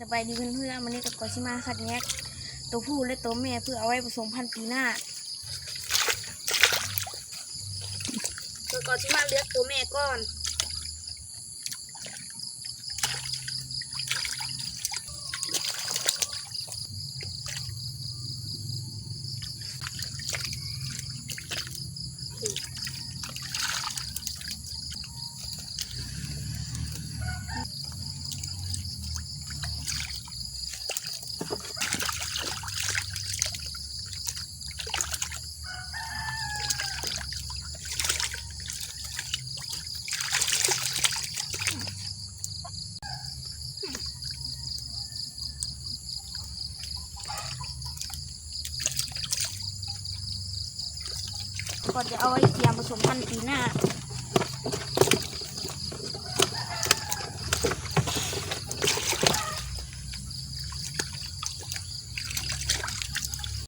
ສະບາຍດີເພື່ອນໆ ມື້ນີ້ກໍຂໍຊິມາຄັດແຍກໂຕຜູ້ ແລະ ໂຕແມ່ ເພື່ອເອົາໄວ້ປະສົມພັນປີໜ້າ. ກໍ ກໍຊິມາເລືອກໂຕແມ່ກ່ອນ. ກໍຈະເອົາໄວ້ກຽມປະສົມພັນປີໜ້າ.